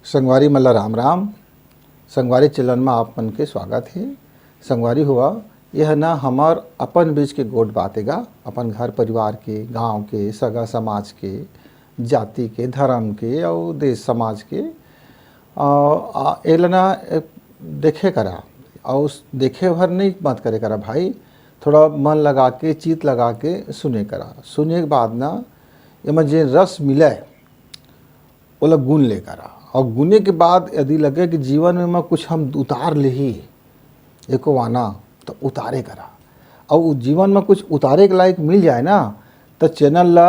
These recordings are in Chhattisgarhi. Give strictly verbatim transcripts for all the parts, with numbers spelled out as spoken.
संगवारी मन ला राम राम। संगवारी चैनल म आप मन के स्वागत हे। संगवारी हुआ, यह ना हमर अपन बीच के गोठ बात हे गा, अपन घर परिवार के, गांव के, सगा समाज के, जाति के, धर्म के अउ देश समाज के। अ, आ, एला ना, ए, देखे करा, अउ देखे भर नहीं मत करे करा भाई, थोड़ा मन लगा के, चित लगा के सुने करा। सुने के बाद ना, एमा जे रस मिले, ओला गुन ले करा। अउ गुने के बाद यदि लगे कि जीवन में मैं कुछ हम उतार लेही, एको आना, तो उतारे करा। अउ उ जीवन में कुछ उतारे के लायक मिल जाए ना, तो चैनल ला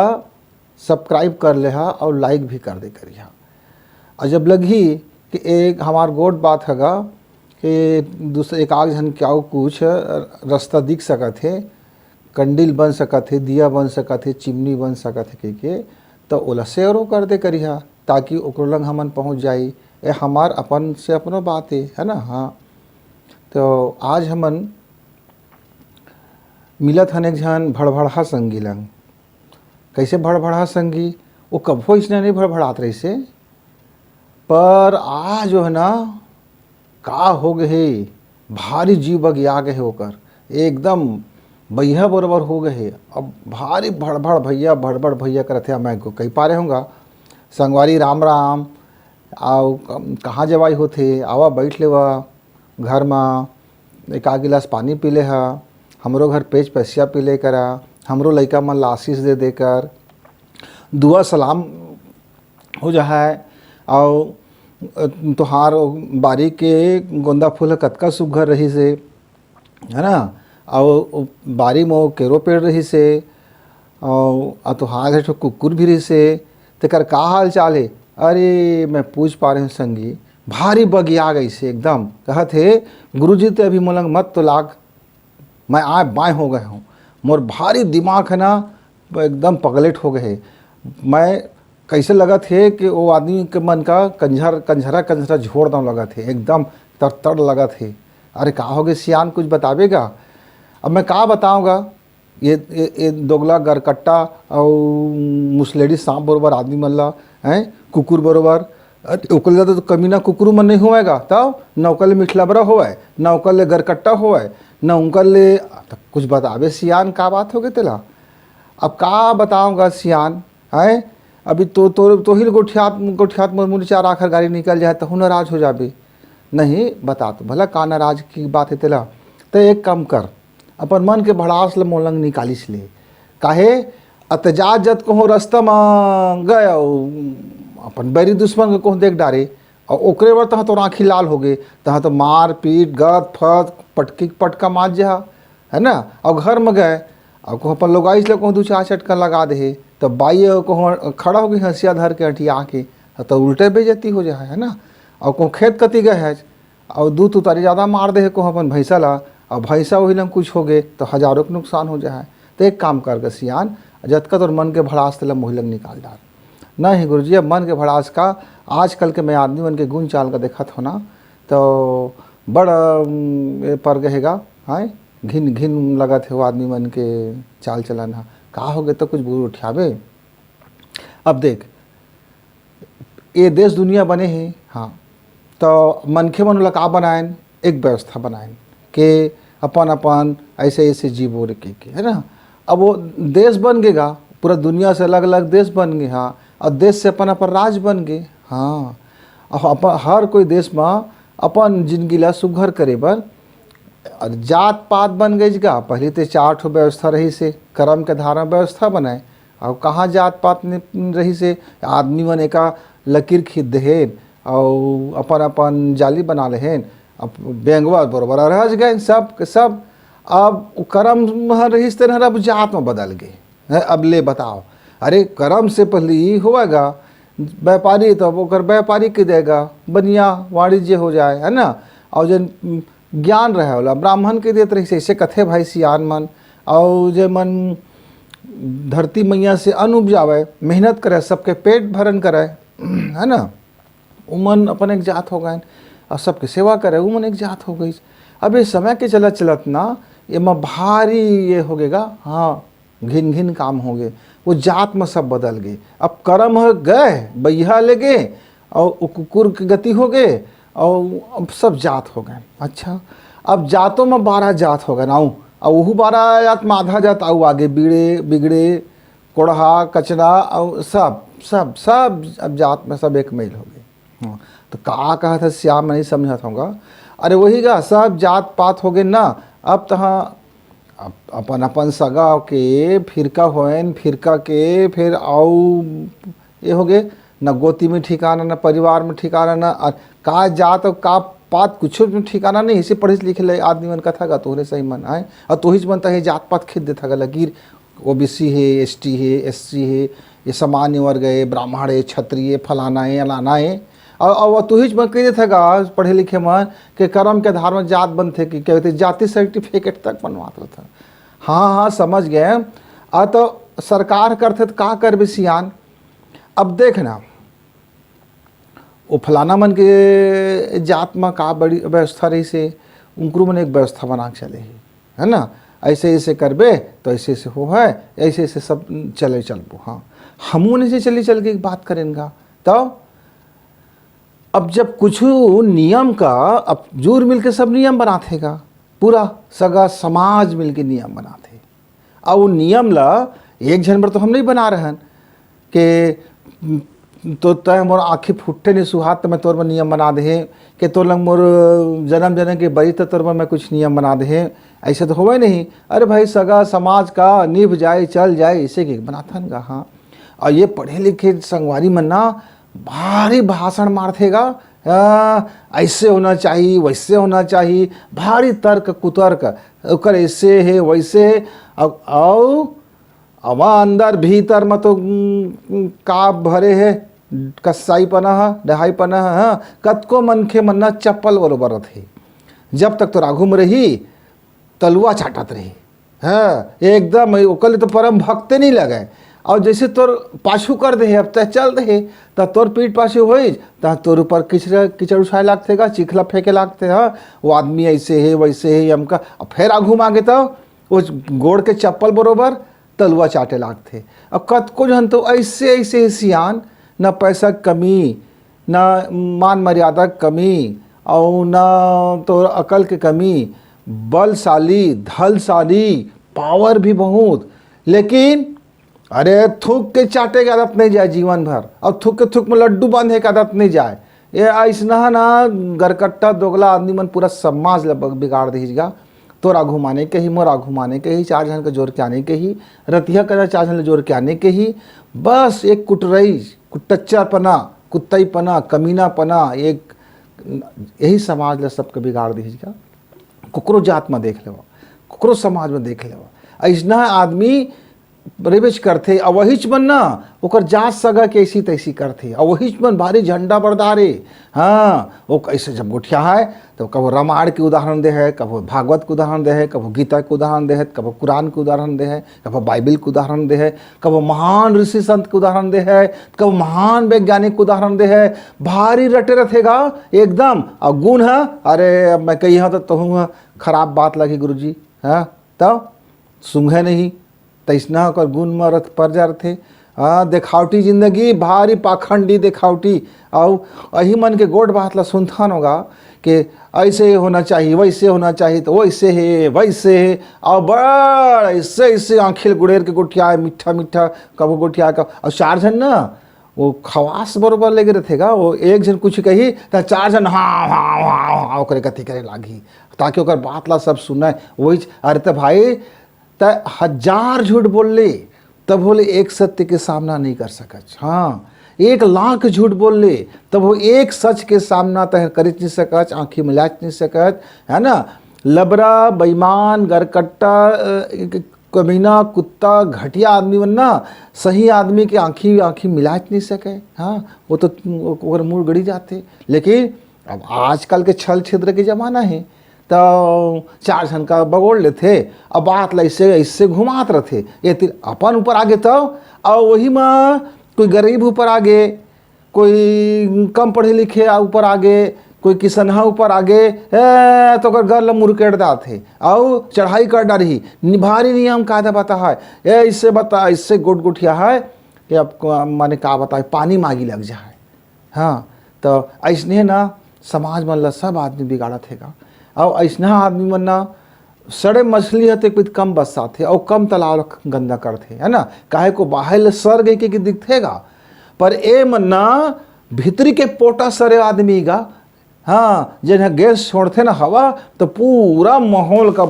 सब्सक्राइब कर लेहा अउ लाइक भी कर दे करिहा। अउ जब लगही कि एक हमार गोठ बात हगा कि दूसरे एक आग झन क्या कुछ रस्ता दिख सकत हे, कंडील बन सकत हे, दिया बन सकत हे, चिमनी बन सकत हे कहिके, तो ओला शेयरो कर दे करिहा, ताकि ओकरो लंग हमन पहुँच जाई। ए हमार अपन से अपनो बात हे, है ना? हाँ, तो आज हमन मिलत हन एक झन भड़भड़हा संगी लंग। कैसे भड़भड़हा संगी? वो कभो इसने नहीं भड़भड़ात रहिसे, पर आज जो है ना, का हो गए हे, भारी जीव बगिया गए हे ओकर, एकदम बइहा बरोबर हो गए हे। अब भारी भड़भड़ भैया, भड़भड़ भैया करत हे, मैं को कही पारे होंगा, संगवारी राम राम, अउ कहाँ जवाई होथे, आवा बैठ लेवा घर मा, एक आध गिलास पानी पी ले हा, हमरो घर पेच पसिया पी ले करा, हमरो लइका मन ला आशीष दे दे कर, दुआ सलाम हो जाए। अउ तोहार बारी के गोंदा फूल ह कतका सुग्घर रहिस हे, है ना? अउ बारी म केरो पेड़ रहिस हे, अउ तोहार घर कुकुर भी रहिस हे, तेकर का हाल चाल हे? अरे, मैं पूछ पा रहे हूँ संगी, भारी बगिया गइस हे एकदम। कहत हे, "गुरुजी, ते अभी मोला मत तो लाग, मैं आय बाय हो गए हूँ, मोर भारी दिमाग है ना, एकदम पगलेट हो गए हे। मैं कैसे लगत हे कि वो आदमी के मन का कंझर, कंझरा, कंझरा झोर दम लगत हे, एकदम तड़ तड़ लगत हे। अरे का हो गए सियान, कुछ बताबे गा?" अब मैं का बताऊँगा, ये, ये, ये दोगला गरकट्टा अउ मुसलेड़ी सांप बरोबर आदमी मन ला, हैं, कुकुर बरोबर, अरे ओकर ले तो कमीना कुकुर मन नहीं होवय गा, तब न ओकर ले मिठलबरा होवय, न ओकर ले गरकट्टा होवय, न उनकर ले, त कुछ बताबे सियान, का बात हो गए तेला? अब का बताऊँगा सियान, हैं? अभी तो, तो, तो ही गोठियात, गोठियात मोर मुंह ले चार आखर गारी निकल जाए, तहु नाराज हो जाबे। नहीं, बता तो भला का नाराज की बात हे तेला? ते एक काम कर, अपन मन के भड़ास ल मोर लंग निकालिस ले। काहे? अत जात जात कहूँ रस्ता म गए अउ अपन बैरी दुश्मन के कहूँ देख डारे, अउ ओकरे बर तहाँ तोर आँखी लाल हो गे, तहाँ तो मार पीट, गत फत, पटकी पटका मार जहा, है ना? अउ घर म गए, अउ कहूँ अपन लोगाइस ल कहूँ दू चार चटका लगा दे हे, त बाई अउ कहूँ खड़ा हो गई हंसिया धर के अंटिया के, त उल्टे बेइज्जती हो जाए, है ना? अउ कहूँ खेत कती गए है, अउ दू तुतारी जादा मार दे हे कहूँ अपन भैंसा ला, अउ भैंसा वही लंग कुछ हो गे, त हजारों के नुकसान हो जाए। त एक काम कर गे सियान, जतका तोर मन के भड़ास तेला मोही लंग निकाल डार। नहीं गुरुजी, अब मन के भड़ास का, आजकल के मैं आदमी मन के गुण चाल का देखत हो ना, तो बड़, अम, ए पर गहेगा, हाँ, घिन घिन लगत हे वो आदमी मन के चाल चलन ह। का हो गए, तो कुछ बुर उठियाबे? अब देख, ये देश दुनिया बने हे, हाँ, तो मनखे मन ओला का बनायन? एक व्यवस्था बनायन के अपन अपन ऐसे ऐसे जीवो रे के, के, है ना? अब वो देश बन गे गा, पूरा दुनिया से अलग अलग देश बन गे, हाँ, और देश से अपन अपन राज बन गे, हाँ। अब अपन, हर कोई देश में अपन जिंदगी ला सुघर करे बर, और जात पात बन गई गा। पहले तो चार ठो व्यवस्था रहिस हे, कर्म के धारा व्यवस्था बनाए, अउ कहाँ जात पात रहिस हे, आदमी मन एका लकीर खींच देहेन अउ अपन अपन जाली बना लेहेन। अब बेंगवा बरोबर अरहज गए सब के सब। अब उ करम ह रहिस तेन हर अब जात में बदल गए। हैं, अब ले बताओ, अरे करम से पहले ही होगा व्यापारी, तो अब ओकर व्यापारी के देगा, बनिया वाणिज्य हो जाए, है ना। और जन ज्ञान रहे वाला ब्राह्मण के देत रहिस, ऐसे कथे भाई सियान मन। और जे मन धरती मैया से अन्न उपजावे, मेहनत करे, सबके पेट भरन करे, है ना, उमन अपन एक जात हो गए। और सबके सेवा करे, उमन एक जात हो गई। अब ये समय के चलत चलत ना, एमा भारी ये हो गेगा, हाँ, घिन घिन काम हो गए। वो जात में सब बदल गए। अब करम ह गए, बइहा ले गए, अउ ओ कुकुर के गति हो गे, अउ अब सब जात हो गए। अच्छा, अब जातों में बारह जात हो गए ना, अउ ओहू बारह जात में आधा जात अउ आगे बिगड़े बिगड़े, कोड़हा कचरा, अउ सब सब सब अब जात में सब एक मैल हो गए। हाँ, तो का कहत हे श्याम, नहीं समझत होगा। अरे वही गा, सब जात पात हो गए ना। अब तहाँ अप-, अपन अपन सगा के फिरका होएन, फिरका के फिर अउ ये हो गए, न गोती में ठिकाना, न परिवार में ठिकाना, न अ, का जात अउ का पात, कुछ में ठिकाना नहीं। इसे पढ़े लिखे ले आदमी मन कथा गा, तोहरे सही मन आए, अउ तोहिच मन तहे जात पात खेद देथा गा लकीर, ओबीसी हे, एसटी हे, एससी हे, ये सामान्य वर्ग हे, ब्राह्मण हे, क्षत्रिय, फलाना हे, अलाना हे। अउ, अउ तोहिच मन कह देथा गा पढ़े लिखे मन के कर्म के आधार में जात बनथे कि कहते जाति सर्टिफिकेट तक बनवात रहता। हाँ हाँ, समझ गए। आ तो सरकार करथे तो का करबे सियान। अब देख ना, वो फलाना मन के जात में का बड़ी व्यवस्था रहिसे, उनकरू मन एक व्यवस्था बना के चले हे, है ना? ऐसे ऐसे करबे तो ऐसे ऐसे हो है, ऐसे ऐसे सब चले चलबो। हाँ, हमू मन ऐसे चले चल के एक बात करेन गा। तो अब जब कुछ नियम का, अब जुर मिल के सब नियम बनाथे गा, पूरा सगा समाज मिल के नियम बनाथे। अउ वो नियम ला एक झन बर तो हम नहीं बना रहन के तो तय मोर आँखी फुट्टे नहीं सुहात, तो मैं तोर बर नियम बना दे, के तोर लंग मोर जन्म जन्म के बरी, तो तोर बर मैं कुछ नियम बना दे। ऐसे तो होवे नहीं। अरे भाई, सगा समाज का निभ जाए, चल जाए, इसे के बनाथन गा। हाँ, अउ ये पढ़े लिखे संगवारी मन ना भारी भाषण मारथे गा। आ, ऐसे होना चाहिए, वैसे होना चाहिए, भारी तर्क कुतर्क, ओकर ऐसे हे, वैसे हे। अब अउ अब अंदर भीतर में तो, उम, का भरे हे, कसाईपना ह, डहाईपना ह। हाँ, कतको मनखे मन ना चप्पल बरोबर रथे, जब तक तोर आघू में रही, तलुआ चाटत रही। हाँ, एकदम ओकर ले तो परम भक्ते नहीं लगे। अउ जैसे तोर पाछू कर दे हे, अब तय चल दे हे, त तोर पीठ पाछू होइस, त तोर ऊपर किचड़, किचड़ उछाए लागथे गा, चिखला फेंके लागथे। हाँ, वो आदमी ऐसे हे, वैसे हे, हमका, अब फेर आघू मागे तो वो गोड़ के चप्पल बरोबर तलुआ चाटे लागथे। अब कतको झन तो ऐसे, ऐसे सियान, न पैसा के कमी, न मान मर्यादा के कमी, अउ न तो अकल के कमी, बलशाली, धलशाली, पावर भी बहुत, लेकिन अरे, थूक के चाटे के आदत नहीं जाए जीवन भर, अउ थूक के थूक में लड्डू बांधे के आदत नहीं जाए। ये अइसना ना गरकट्टा दोगला आदमी मन पूरा समाज ल ब-, बिगाड़ देहिस गा। तोर आघू माने कही, मोर आघू माने कही, चार झन के जोर के आने कही, रतिहा करा चार झन ल जोर के आने कही। बस एक कुटरई, कुटच्चरपना, कुत्तईपना, कमीनापना, एक यही समाज ल सबके बिगाड़ देहिस गा। कुकरो जात में देख लेवा, कुकरो समाज में देख लेवा, अइसना आदमी रेबेच करथे। अउ वहीच मन ना ओकर जात सगा के ऐसी तैसी करथे, अउ वहीच मन भारी झंडा बरदारे। हाँ, वो कैसे जब गोठिया है, तो कभो रामायण के उदाहरण दे है, कभो भागवत के उदाहरण दे है, कभो गीता के उदाहरण दे है, कभो कुरान के उदाहरण दे है, कभो बाइबिल के उदाहरण दे है, कभो महान ऋषि संत के उदाहरण दे है, कभो महान वैज्ञानिक के उदाहरण दे है। भारी रटे रथेगा एकदम। अउ गुण है, अरे, अब मैं कही हाँ तो तहूँ हाँ, खराब बात लगी गुरुजी। हाँ, तब सूंघे नहीं, तइसना ओकर गुण म रथ पर जा रथे। हाँ, देखावटी जिंदगी, भारी पाखंडी देखावटी। अउ अही मन के गोठ बात ला सुनथन होगा कि ऐसे होना चाहिए, वैसे होना चाहिए, तो वैसे हे, वैसे हे। अउ बड़ ऐसे, ऐसे आँखी ल गुड़ेर के गोठियाए, मीठा, मीठा, कभो गोठियाए, कभो, अउ चार झन ना, वो खवास बरोबर लेके रथेगा, वो एक झन कुछ कही, त चार झन हाँ, हाँ, हाँ, हाँ, ओकरे कथी करे लागही, ताकि ओकर बात ला सब सुने। वही च-, अरे त भाई, त हजार झूठ बोल ले, तब बोले एक सत्य के सामना नहीं कर सकच। हाँ, एक लाख झूठ बोल ले, तब वो एक सच के सामना तह करिच नहीं सकच, आँखी मिलाच नहीं सकच, है ना? लबरा, बेईमान, गरकट्टा, अ, एक कमीना, कुत्ता, घटिया आदमी मन ना सही आदमी के आँखी, आँखी मिलाच नहीं सके। हाँ, वो तो ओकर मुड़ गड़ी जाते। लेकिन अब आजकल के छल छिद्र के जमाना है, तो चार झन का बगोड़ लेथे, अब बात ला ऐसे, ऐसे घुमात रहथे। ये तीर अपन ऊपर आगे तो, अउ वही में कोई गरीब ऊपर आगे, कोई कम पढ़े लिखे आ ऊपर आगे, कोई किसनहा ऊपर आगे, ए, तो ओकर गर ल मुरकेट डारथे, अउ चढ़ाई कर डारही। नि-, भारी नियम कायदा बता है, ए, इससे बता, इससे गोट गोठिया है कि अब को-, माने का बताए, पानी मागी लग जाए। हाँ, तो ऐसने ना समाज मन ला सब आदमी बिगाड़त हे गा। अउ ऐसना आदमी मन ना सड़े मछली ह तो एक कम बरसात हे अउ कम तालाब ला गंदा करथे, है ना? काहे को बाहर ले सर गए के, के दिखथे गा, पर ए मन ना भीतरी के पोटा सरे आदमी गा। हाँ, जेन ह गैस छोड़थे ना हवा, तो पूरा माहौल का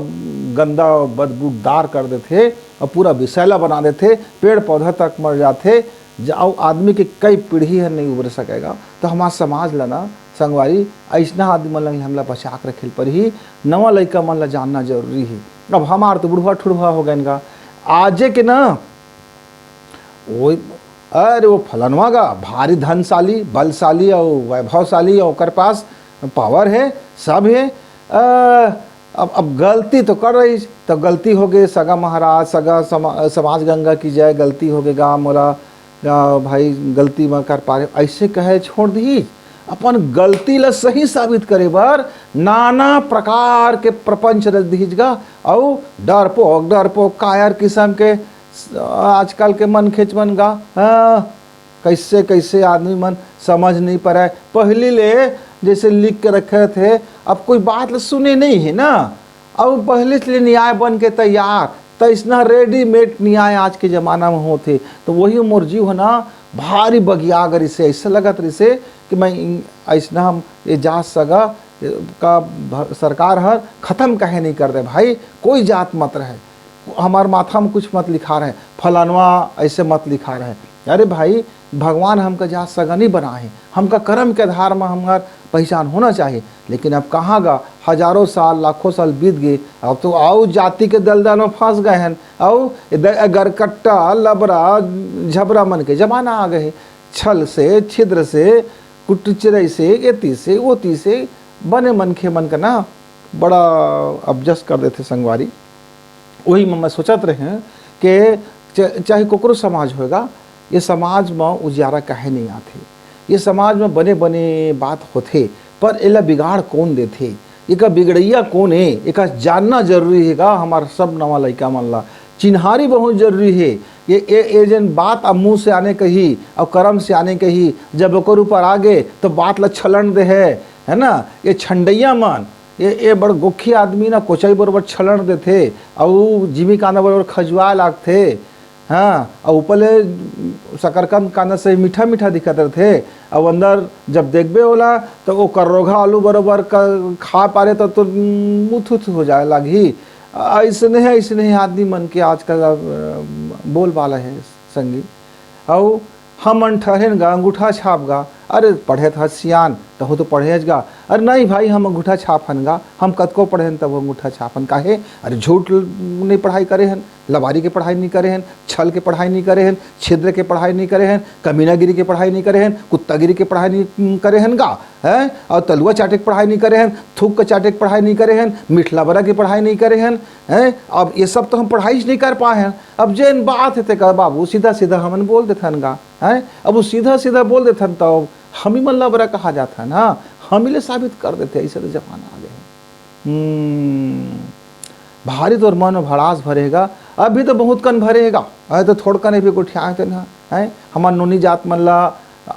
गंदा बदबूदार कर देथे अउ पूरा विषैला बना देथे, पेड़ पौधा तक मर जाथे। ज-, अउ आदमी के कई पीढ़ी ह नहीं उबर सकेगा। तो हमार समाज ला ना संगवारी, ऐसना आदमी मन ला हमला बचा के रखे ल परही। नवा लइका मन ला जानना जरूरी हे। अब हमार तो बुढ़वा ठुढ़वा हो गएन गा, आजे के ना वो, अरे वो फलनवा गा भारी धनशाली, बलशाली अउ वैभवशाली, अउ ओकर पास पावर हे, सब हे। अ, अब, अब गलती तो कर रही, तो गलती हो गई, सगा महाराज, सगा समा-, समाज गंगा की जय, गलती हो गई गा मोला, अ, भाई गलती मैं कर पा रहे, ऐसे कहे छोड़ दी। अपन गलती ला सही साबित करे बर नाना प्रकार के प्रपंच रच दीज गा, अउ डरपोक, डरपोक कायर किसम के आजकल के मनखेच मन गा, हाँ, कैसे कैसे आदमी मन समझ नहीं पाए। पहली ले जैसे लिख के रखे थे, अब कोई बात ल सुने नहीं है ना। अब पहले से ले न्याय बन के तैयार, तो इसना रेडीमेड न्याय आज के जमाना में होथे। तो वही मोर जीव है ना, भारी बगिया गे रिसे, ऐसे लगत रिसे कि मैं इन-, ऐसना हम ये जात सगा का भ-, सरकार हर खत्म कहे नहीं कर दे भाई। कोई जात मत रहे, हमार माथा में कुछ मत लिखा रहे, फलानवा ऐसे मत लिखा रहे। अरे भाई, भगवान हमका जात सगा नहीं बनाए, हमका कर्म के आधार में हमार पहचान होना चाहिए। लेकिन अब कहाँ गा, हजारों साल, लाखों साल बीत गए, अब तो अउ जाति के दलदल में फंस गए हैं। अउ द-, गरकट्टा, लबरा, झबरा मन के जमाना आ गए है। छल से, छिद्र से, कुटचिरई से, एती से, ओती से बने मनखे मन का ना बड़ा अपजस कर देथे संगवारी। वही में मैं सोचत रहे के च-, चाहे कोकरो समाज होएगा, ये समाज में उजियारा काहे नहीं आथे? ये समाज में बने बने बात होथे, पर एला बिगाड़ कौन देथे? एका बिगड़ैया कौन हे? एका जानना जरूरी हे गा। हमार सब नवा लइका मन ला चिन्हारी बहुत जरूरी हे। ये, ये, ये जेन बात अब मुंह से आने कही और कर्म से आने कही, जब ओकर ऊपर आ गए तो बात ला छलन दे है, है ना? ये छंडैया मन, ये, ये बड़ गोखी आदमी ना कोचई बरोबर छलन देथे, अउ जिमी कांदा बरोबर खजुआए लागथे। हाँ, अउ ऊपर ले शकरकंद कांदा से मीठा मीठा दिखत रथे, अउ अंदर जब देखबे ओला, तो वो करोघा आलू बरोबर क-, खा पारे, तो, तो मुथुथ हो जाए लागही। ऐसने, ऐसने आदमी मन के आजकल, अ, बोलबाला है संगी। अउ हमन ठहरेन गा, अंगूठा छाप गा। अरे, पढ़े था सियान, तहु तो पढ़ेच गा। अरे नहीं भाई, हम अंगूठा छाप हन गा, हम कतको पढ़ेन तब अंगूठा छाप हन। काहे? अरे, झूठ ल-, नहीं पढ़ाई करे हन, लबारी के पढ़ाई नहीं करे हन, छल के पढ़ाई नहीं करे हन, छिद्र के पढ़ाई नहीं करे हन, कमीनागिरी के पढ़ाई नहीं करे हन, कुत्तागिरी के पढ़ाई नहीं, उम, करे हन गा, हैं? और तलुआ चाटे के पढ़ाई नहीं करे हन, थूक के चाटे के पढ़ाई नहीं करे हन, मिठला बरा के पढ़ाई नहीं करे हन, हैं? अब ये सब तो हम पढ़ाई नहीं कर पाए हन। अब जेन बात है तेकर बाबू सीधा सीधा हमन बोल देथन गा, हैं? अब वो सीधा सीधा बोल देथन तो हम ही मन लबरा कहा जाथन, हाँ? हम ही ले साबित कर देथे, ऐसे तो जमाना आ गए। हम्म, भारी तोर मन में भड़ास भरे हे गा, अभी तो बहुत कन भरे हे गा, अरे तो थोड़कन भी गोठियाए तेन ह, हैं? हमर नोनी जात मन ला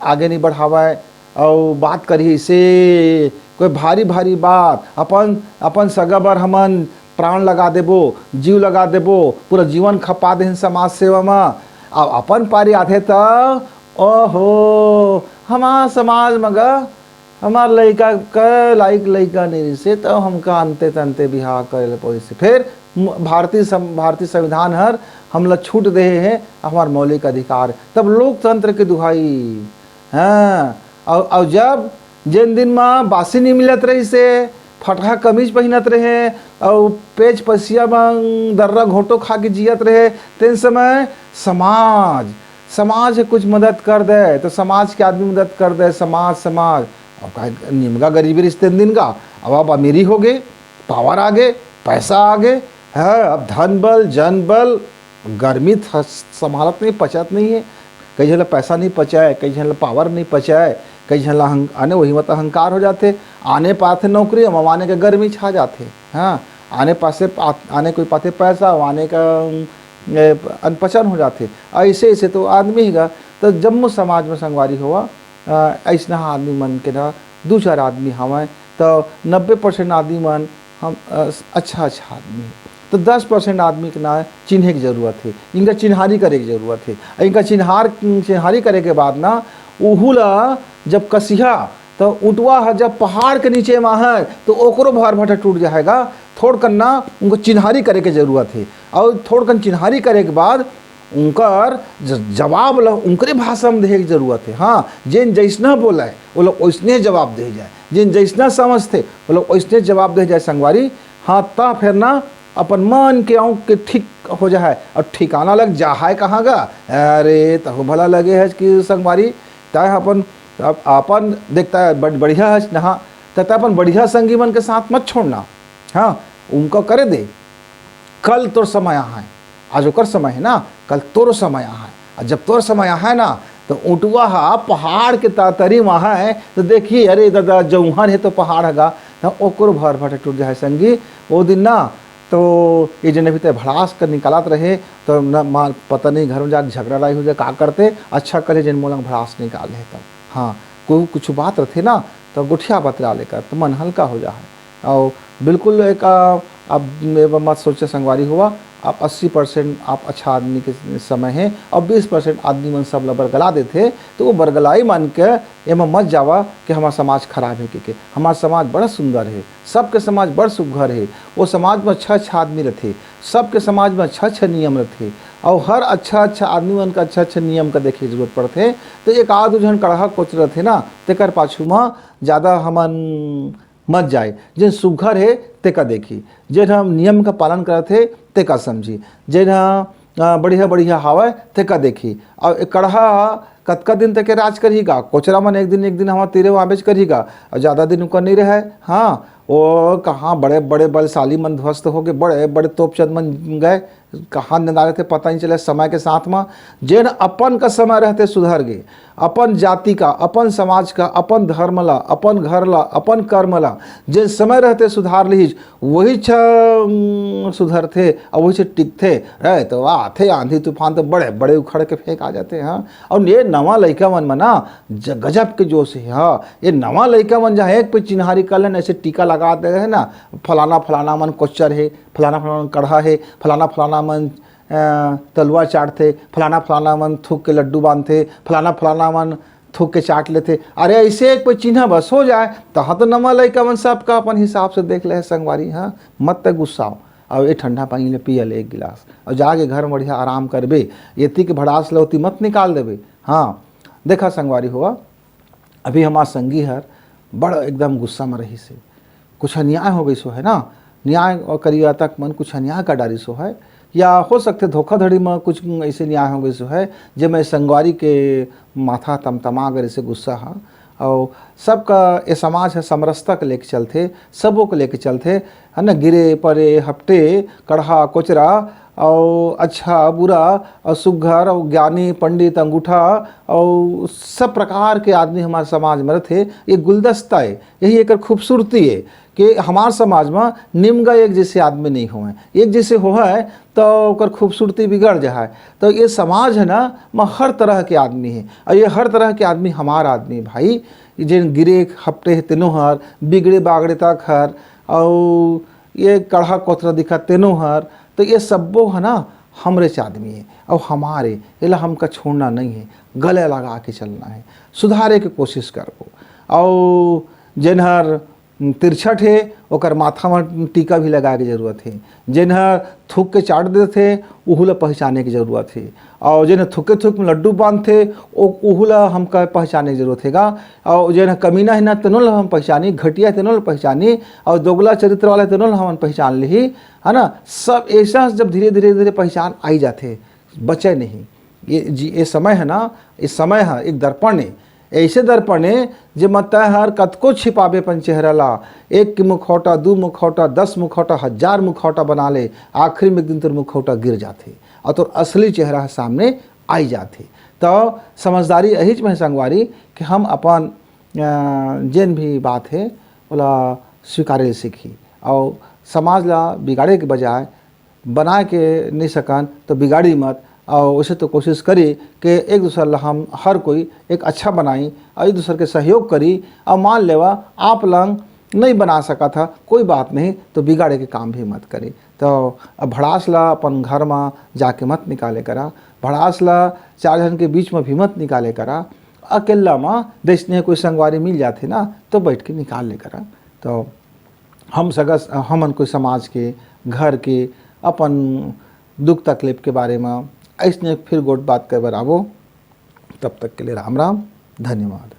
आगे नहीं बढ़ावय, अउ बात करही से कोई भारी भारी बात, अपन, अपन सगा बर हमन प्राण लगा देबो, जीव लगा देबो, पूरा जीवन खपा देहन समाज सेवा म। अब अपन पारी आथे त, ओहो, हमार समाज म गा, हमार लइका के लाइक लइका नहीं रिसे, त हमका अंते तंते बिहाव करे ले पड़िस। फिर म-, भारतीय सं-, भारतीय संविधान हर हमला छूट देहे है, हमार मौलिक अधिकार। तब लोकतंत्र के दुहाई। हाँ, अउ, अउ जब जेन दिन म बासी नहीं मिलत रहिसे, फटहा कमीज पहिनत रहे, अउ पेच पसिया म दर्रा घोटो खा के जियत रहे, तेन समय समाज, समाज ह कुछ मदद कर दे, तो समाज के आदमी मदद कर दे, समाज, समाज। अब का निमगा गरीबी रिस तेन दिन का, अब आप अमीरी हो गए, पावर आ गए, पैसा आ गए, है, अब धन बल, जन बल, गर्मी थ-, संभालत नहीं, पचत नहीं है। कई झन ला पैसा नहीं पचाए, कई झन ला पावर नहीं पचाए, कई झन ला अहं-, आने वही मत अहंकार हो जाथे। आने पाथे नौकरी, अब आने के गर्मी छा जाथे। हाँ, आने पासे पा-, आने कोई पाथे पैसा, अब आने का, ए, अनपचन हो जाथे। ऐसे, ऐसे तो आदमी ही गा। तो जम्मो समाज में संगवारी होवा, अइसना आदमी मन के ना दू चार आदमी हवय, त नब्बे परसेंट आदमी मन हम अच्छा अच्छा आदमी हे। त दस परसेंट आदमी के ना चिन्हे के जरूरत हे, इनका चिन्हारी करे के जरूरत हे। इनका चिन्हार चिन्हारी करे के बाद ना उहू ला जब कसिहा, त उंटवा ह जब पहाड़ के नीचे म हे, त ओकरो भर भर टूट जाएगा। थोड़कन ना उनको चिन्हारी करे के जरूरत हे, और थोड़कन चिन्हारी करे के बाद उनकर जवाब ल उनकरे भाषा म देहे के जरूरत हे। हाँ, जेन जइसना बोलय, ओला ओइसने जवाब देहे जाए। जेन जइसना समझथे, ओला ओइसने जवाब देहे जाए, संगवारी। हाँ, त फेर ना अपन मन के औंक के ठीक हो जाए और ठिकाना लग जाए। कहाँ गा? अरे, तहु भला लगे हे कि संगवारी, तय अपन, अपन देखता है, बढ़िया है ना, त तय अपन बढ़िया संगी मन के साथ मत छोड़ना। हाँ, उनका करे दे। कल तोर समय आहे, आज ओकर समय हे ना, कल तोर समय आहे। और जब तोर समय आहे ना, त उंटवा ह पहाड़ के तरी म आहे, त देखी, अरे दादा, जौहर हे तो पहाड़ हगा, त ओकरो भर भर टूट जाए संगी। ओ दिन ना, तो ये जने भी ते भड़ास कर निकालत रहे, तो न, माँ, पता नहीं घर में जाके झगड़ा लड़ाई हो जाए, का करते, अच्छा करे जेन मोला भड़ास निकाले हे तब। हाँ, कोई कुछ बात रथे ना, तो गोठिया बतरा लेकर, तो मन हल्का हो जाए। और बिल्कुल एक, आ, अब मैं मत सोचे संगवारी हुआ, आप अस्सी परसेंट आप अच्छा आदमी के समय हे और बीस परसेंट आदमी मन सब ला बरगला देथे, तो वो बरगलाई मन के एमा मत जावा कि हमार समाज खराब हे के, के। हमार समाज बड़ा सुंदर हे, सबके समाज बड़ सुघर हे। वो समाज में अच्छा अच्छा आदमी रथे, सबके समाज में अच्छा अच्छा नियम रथे, और हर अच्छा अच्छा आदमी मन का अच्छा अच्छा नियम का देखे के जरूरत पड़थे। तो एक आध झन कड़हा कोचरा रथे ना, तेकर पाछू में ज्यादा हमन मत जाए। जेन सुघर हे, तेका देखी। जेन ह नियम का पालन करत हे, तेका समझी। जेन ह, अ, बढ़िया, बढ़िया हावय, तेका देखी। अउ ए कड़हा ह कतका दिन तक के राज करही गा? कोचरा मन एक दिन, एक दिन हमर तीरे म आबेच करही गा। अउ जादा दिन उकर नइ रहय। हाँ, ओ कहाँ बड़े, बड़े बलशाली मन ध्वस्त होगे, बड़े, बड़े तोपचंद मन गए। कहाँ नंदारे थे पता नहीं चले समय के साथ म। जेन अपन का समय रहते सुधर गे, अपन जाति का, अपन समाज का, अपन धर्म ला, अपन घर ला, अपन कर्म ला, जेन समय रहते सुधार लिहिस, वही छ, उम, सुधरथे अउ वही छ टिकथे। रहे तो आथे आंधी तूफान तो बड़े, बड़े उखड़ के फेंक आ जाते हैं। अउ ये नवा लइका मन म ना ज-, गजब के जोश हे। हाँ, ये नवा लइका मन जहाँ एक पे चिन्हारी कर लेन, ऐसे टीका लगा दे रहे ना, फलाना, फलाना मन कोचर हे, फलाना फलाना मन कड़हा हे, फलाना फलाना मन, अ, तलवा चाटथे, फलाना फलाना मन थूक के लड्डू बांधथे, फलाना फलाना मन थूक के चाट लेथे। अरे, ऐसे एक कोई चिन्ह बस हो जाए, तहाँ तो नवा लइका मन सबका अपन हिसाब से देख ले हे संगवारी। हाँ, मत ते गुस्साओ। अब ये ठंडा पानी ले पिया ले एक गिलास, और जाके घर में बढ़िया आराम करबे। एती के भड़ास ल ओती मत निकाल देबे। हाँ, देखा संगवारी हुआ, अभी हमार संगी हर बड़ एकदम गुस्सा में रहिस हे, कुछ अन्याय हो गइस होहे ना, न्याय करिया तक मन कुछ अन्याय कर डारिस होहे, या हो सकथे धोखाधड़ी में कुछ ऐसे न्याय हो गइस होहे, जेमे संगवारी के माथा तमतमा गे रहिस हे गुस्सा ह। अउ सबका ये समाज ह समरसता के लेके चलथे, सबो के लेके चलथे, है ना। गिरे परे हपटे, कड़हा कोचरा, अउ अच्छा बुरा, अउ सुग्घर, अउ ज्ञानी पंडित अंगूठा, अउ सब प्रकार के आदमी हमारे समाज में रथे। ये गुलदस्ता हे, यही एकर खूबसूरती हे कि हमार समाज में निमगा एक जैसे आदमी नहीं होवे। एक जैसे होवे तो ओकर खूबसूरती बिगड़ जाए। तो ये समाज है ना, में हर तरह के आदमी हे, और ये हर तरह के आदमी हमार आदमी हे भाई। जेन गिरे हपटे हे तेनो हर, बिगड़े बागड़े तक हर, अउ ये कड़हा कोचरा दिखा तेनो हर, तो ये सब्बो है ना हमरेच आदमी हे, अउ हमारे, एला हमका छोड़ना नहीं हे, गले लगा के चलना हे, सुधारे के कोशिश करबो। अउ जेन हर तिरछट हे, ओकर माथा म टीका भी लगाए के जरूरत हे। जेन ह थूक के चाट देथे, उहू ला पहिचाने के जरूरत हे। अउ जेन ह थूके थूक में लड्डू बांधथे, ओ-, उहू ला हमका पहिचाने के जरूरत हे गा। अउ जेन ह कमीना हे ना, तेनो ला हम पहिचानी, घटिया हे, तेनो ला पहिचानी, अउ दोगला चरित्र वाला हे, तेनो ला हमन पहिचान लिही, है ना? सब ऐसा जब धीरे, धीरे, धीरे पहिचान आई जाथे, बचे नहीं। ये जी, ये समय है ना, ये समय है एक दर्पण हे, ऐसे दर्पण हे, जे म तैं हर कतको छिपाबे अपन चेहरा ला, एक के मुखौटा, दू मुखौटा, दस मुखौटा, हजार मुखौटा बना ले, आखिरी में एक दिन तोर मुखौटा गिर जाथे अउ तोर असली चेहरा ह सामने आई जाथे। तो समझदारी यहीच में हे संगवारी कि हम अपन, अ, जेन भी बात हे, ओला स्वीकारे सीखी अउ समाज ला बिगाड़े के बजाय बनाए के नहीं सकन, तो बिगाड़ी मत। और वैसे तो कोशिश करी कि एक दूसर ला हम हर कोई एक अच्छा बनाई और एक दूसर के सहयोग करी। और मान लेवा आप लंग नहीं बना सकत हा, कोई बात नहीं, तो बिगाड़े के काम भी मत करी। तो अब भड़ास ला अपन घर में जाके मत निकाले करा, भड़ास ला चार झन के बीच में भी मत निकाले करा। अकेला में जैसने कोई संगवारी मिल जाथे ना, तो बैठ के निकाल ले करा। तो हम सगा हमन कोई समाज के, घर के, अपन दुख तकलीफ के बारे में ऐसने फिर गोठ बात करे बर आबो। तब तक के लिए राम राम, धन्यवाद।